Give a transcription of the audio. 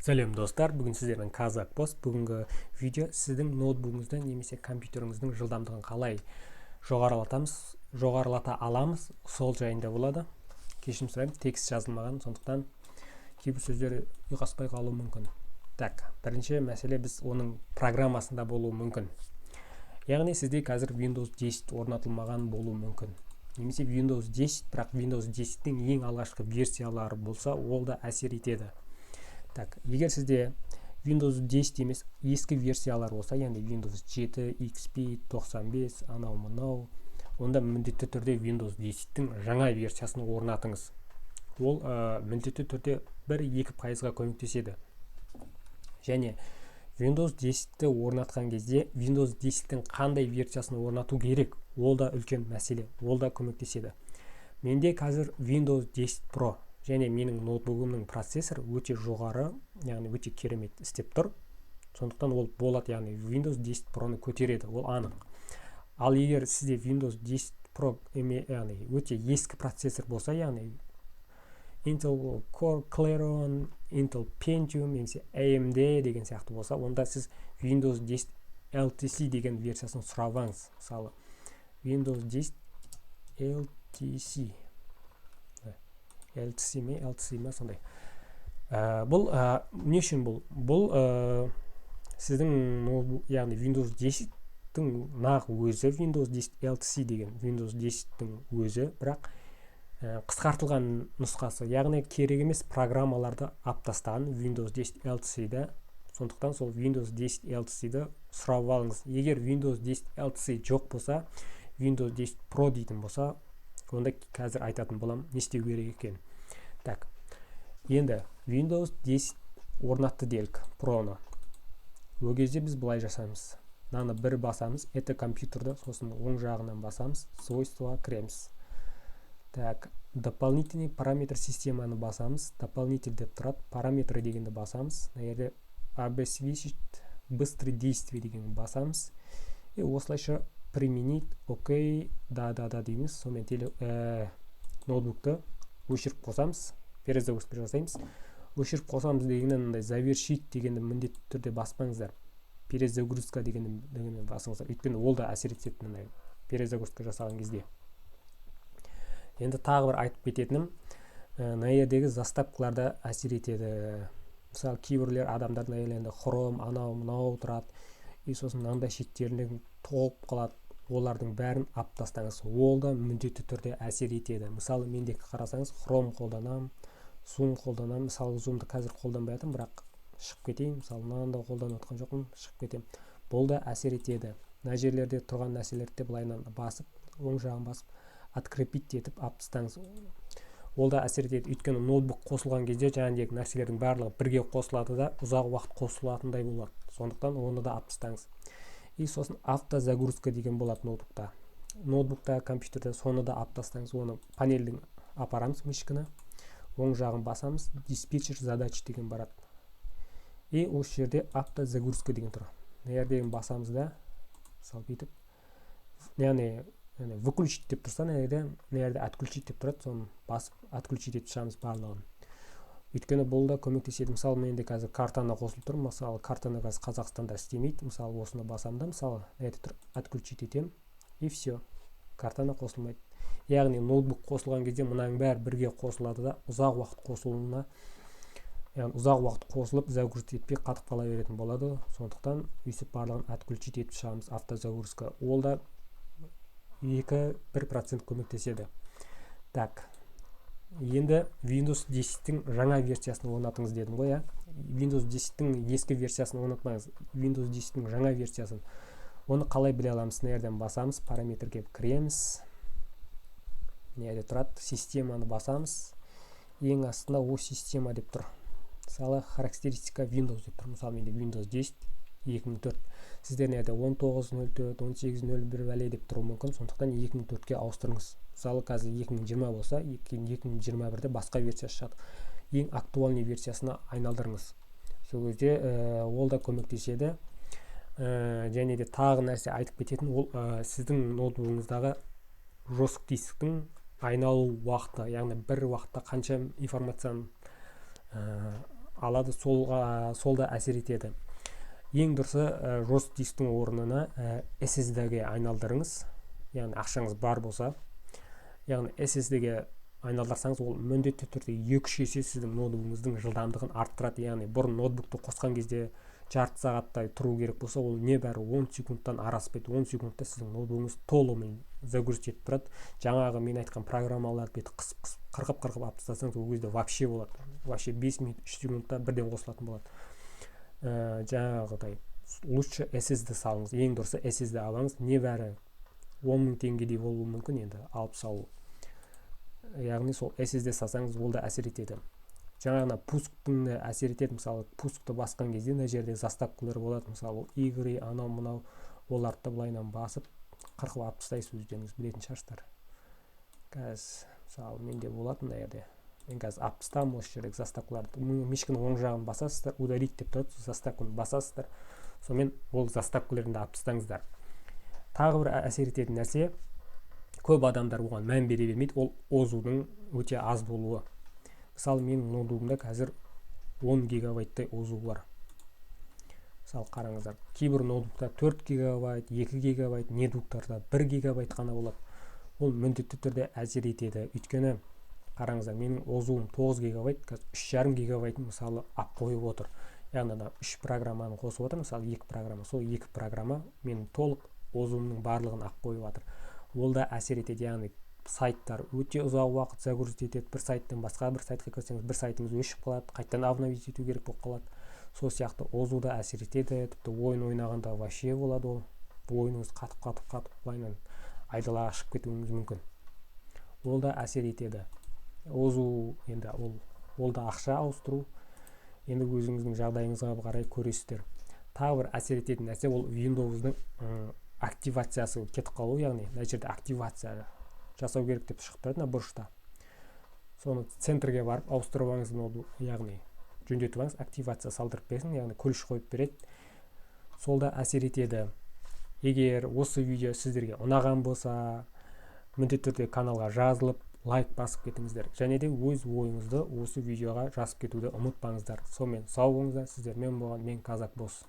Сәлем, достар! Бүгін сіздердің Казак Пост. Бүгінгі видео сіздің ноутбугіңізді немесе компьютеріңіздің жылдамдығын қалай жоғарылатамыз, жоғарылата аламыз, сол жайында болады. Кешірім сұраймын, текст жазылмаған, сондықтан кейбір сөздер ұйқаспай қалуы мүмкін. Так, бірінші мәселе, біз оның программасында болуы мүмкін. Яғни сізде қазір Windows 10 орнатылмаған болуы мүмкін немесе Windows 10, бірақ Windows 10-тің ең алғашқы версиялары болса, ол да әсер етеді. Так, егер сізде Windows 10 емес, ескі версиялар болса, яғни Windows 7, XP, 95, анау мынау, онда міндетті түрде Windows 10-тің жаңа версиясын орнатыңыз. Ол міндетті түрде 1-2%-ға көмектеседі. Және Windows 10-ті орнатқан кезде Windows 10-тің қандай версиясын орнату керек, ол да үлкен мәселе, ол да көмектеседі. Менде қазір Windows 10 Pro және менің ноутбугымның процессоры өте жоғары, яғни өте керемет істеп тұр. Сондықтан ол болады, яғни Windows 10 Pro-ны көтереді, ол анық. Ал егер сізде Windows 10 Pro, яғни өте ескі процессор болса, яғни Intel Core Celeron, Intel Pentium немесе AMD деген сияқты болса, онда сіз Windows 10 LTC деген версиясын сұрап алыңыз. Мысалы, Windows 10 LTC, LTC ме, LTC ма, сондай. Бұл не үшін? Бұл сіздің, яғни Windows 10-тің нақ өзі, Windows 10 LTC деген Windows 10-тің өзі, бірақ қысқартылған нұсқасы, яғни керек емес программаларды алып тастаған Windows 10 LTC-да. Сондықтан сол Windows 10 LTC-ді сұрап алыңыз. Егер Windows 10 LTC жоқ болса, Windows 10 Pro дейтін болса, онда қазір айтатын боламын не істеу керек екенін. Так, енді Windows 10 орнатты делік Pro-ны. Ол кезде біз былай жасаймыз: мынаны бір басамыз, это компьютерді, сосын оң жағынан басамыз, свойства кіреміз. Так, дополнительный параметр системаны басамыз, дополнитель деп тұрады, параметры дегенді басамыз. Мына жерде обеспечить быстрый действие деген басамыз и осылайша применить, окей, да дейміз. Сонымен ноутбукты өшіріп қосамыз, перезагрузка жасаймыз. Өшіріп қосамыз дегенде, мындай завершить дегенді міндетті түрде баспаңыздар, перезагрузка дегенді басыңыздар, өйткені ол да әсер етеді мындай перезагрузка жасаған кезде. Енді тағы бір айтып кететінім, мына жердегі заставкалар да әсер етеді. Мысалы, кейбіреулер, адамдар мына жерде Хром, анау мынау тұрады и сосын мынандай шеттерінен толып қалады. Олардың бәрін алып тастаңыз, ол да міндетті түрде әсер етеді. Мысалы, менде қарасаңыз, Хром қолданамын, Zoom қолданамын. Мысалы, Zoom-ды қазір қолданбай жатырмын, бірақ шығып кетейін. Мысалы, мынаны да қолданып жатқан жоқпын, шығып кетемін. Бұл да әсер етеді. Мына жерлерде тұрған нәрселерді де былайынан басып, оң жағын басып, открепить етіп алып тастаңыз, ол да әсер етеді. Өйткені ноутбук қосылған кезде жаңағыдегі нәрселердің барлығы бірге қосылады да, ұзақ уақыт қосылатындай болады. Сондықтан оны да алып тастаңыз. И сосын автозагрузка деген болады ноутбукта, компьютерде, соны да алып тастаңыз. Оны панельдің апарамыз, мышканы оң жағын басамыз, диспетчер задач деген барады и осы жерде автозагрузка деген тұр. Мына жерден басамыз да, мысалы, бүйтіп, яғни выключить деп тұрса, мына жерде отключить деп тұрады, соны басып, отключить етіп шығамыз барлығын, өйткені бұл да көмектеседі. Мысалы, менде қазір картана қосылып тұр. Мысалы, картана қазір Қазақстанда істемейді. Мысалы, осыны басамын да, мысалы, мына жерде тұр, отключить етемін, и все, картана қосылмайды. Яғни ноутбук қосылған кезде мынаның бәрі бірге қосылады да, ұзақ уақыт қосылуына, яғни ұзақ уақыт қосылып, загрузить етпей қатып қала беретін болады. Сондықтан өйстіп барлығын отключить етіп шығамыз. Автозагрузка, ол да 2-1% көмектеседі. Так, енді Windows 10-тің жаңа версиясын орнатыңыз дедім ғой, иә. Windows 10-тің ескі версиясын орнатпаңыз, Windows 10-тің жаңа версиясын. Оны қалай біле аламыз? Мына жерден басамыз, параметрге кіреміз, мына жерде тұрады, системаны басамыз, ең астында о система деп тұр. Мысалы, характеристика Windows деп тұр. Мысалы, менде Windows 10 2004. Сіздер мына жерде 19.04, 18.01 бәле деп тұруы мүмкін. Сондықтан 2004-ке ауыстырыңыз. Мысалы, қазір 2020 болса, кейін 2021-де басқа версия шығады, ең актуальный версиясына айналдырыңыз. Сол кезде ол да көмектеседі. Және де тағы нәрсе айтып кететін, ол сіздің ноутбугыңыздағы жесткий дисктің айналу уақыты, яғни бір уақытта қанша информацияны Алады, сол да әсер етеді. Ең дұрысы, жесткий дисктің орнына SSD-ге айналдырыңыз, яғни ақшаңыз бар болса. Яғни SSD-ге айналдырсаңыз, ол міндетті түрде 2-3 есе сіздің ноутбугіңіздің жылдамдығын арттырады. Яғни бұрын ноутбукты қосқан кезде жарты сағаттай тұру керек болса, ол небәрі 10 секундтан араспайды. 10 секундта сіздің ноутбугіңіз толығымен загрузить етіп тұрады. Жаңағы мен айтқан программаларды бүйтіп қысып қысып, қырқып қырқып алып тастасаңыз, ол кезде вообще болады, вообще 5 минут, 3 секундта бірден қосылатын болады. Жаңағыдай лучше SSD салыңыз. Ең дұрысы, SSD алыңыз. Небәрі 10 000 теңгедей болуы мүмкін енді алып салу. Яғни сол SSD салсаңыз, ол да әсер етеді. Жаңағы пусктың да әсер етеді. Мысалы, пускты басқан кезде мына жерде заставкалар болады, мысалы, игры, анау мынау оларды да былайынан басып, қырқып алып тастайсыз. Өздеріңіз білетін шығарсыздар. Қазір, мысалы, менде болады мына жерде. Мен қазір алып тастағанмын осы жердегі заставкаларды. Мышканың оң жағын басасыздар, «Удалить» деп тұрады, заставканы басасыздар. Сонымен ол заставкаларды алып тастаңыздар. Тағы бір әсер ететін нәрсе, көп адамдар оған мән бере бермейді, ол ОЗУ-дың өте аз болуы. Мысалы, менің ноутбугымда қазір 10 гигабайттай ОЗУ бар. Мысалы, қараңыздар, кейбір ноутбукта 4 гигабайт, 2 гигабайт, нетбуктарда 1 гигабайт қана болады. Ол міндетті түрде әсер етеді. Өйткені қараңыздар, менің ОЗУ-ым 9 гигабайт, қазір 3,5 гигабайтын, мысалы, алып қойып отыр. Яғни ана үш программаны қосып отыр, мысалы, екі программа. Сол екі программа менің толық ОЗУ-мның барлығын алып қойып жатыр. Ол да әсер етеді. Яғни сайттар өте ұзақ уақыт загрузить етеді. Бір сайттан басқа бір сайтқа кірсеңіз, бір сайтыңыз өшіп қалады, қайтадан обновить ету керек болып қалады. Сол сияқты ОЗУ да әсер етеді. Тіпті ойын ойнағанда вообще болады, ол ойыныңыз қатып, қатып, қатып, былайынан айдалаға шығып кетуіңіз мүмкін. Ол да әсер етеді. ОЗУ енді ол да ақша ауыстыру. Енді өзіңіздің жағдайыңызға қарай көресіздер. Тағы бір әсер ететін нәрсе, ол Windows'дың активациясы кетіп қалу. Яғни мына жерде «Активация жасау керек» деп шығып тұрады мына бұрышта. Соны центрге барып ауыстырып алыңыз, яғни жөндетіп алыңыз, активация салдырып берсін, яғни ключ қойып береді. Сол да әсер етеді. Егер осы видео сіздерге ұнаған болса, міндетті түрде каналға жазылып, лайк басып кетіңіздер және де өз ойыңызды осы видеоға жазып кетуді ұмытпаңыздар. Сонымен, сау болыңыздар! Сіздермен болған мен, Казак Босс.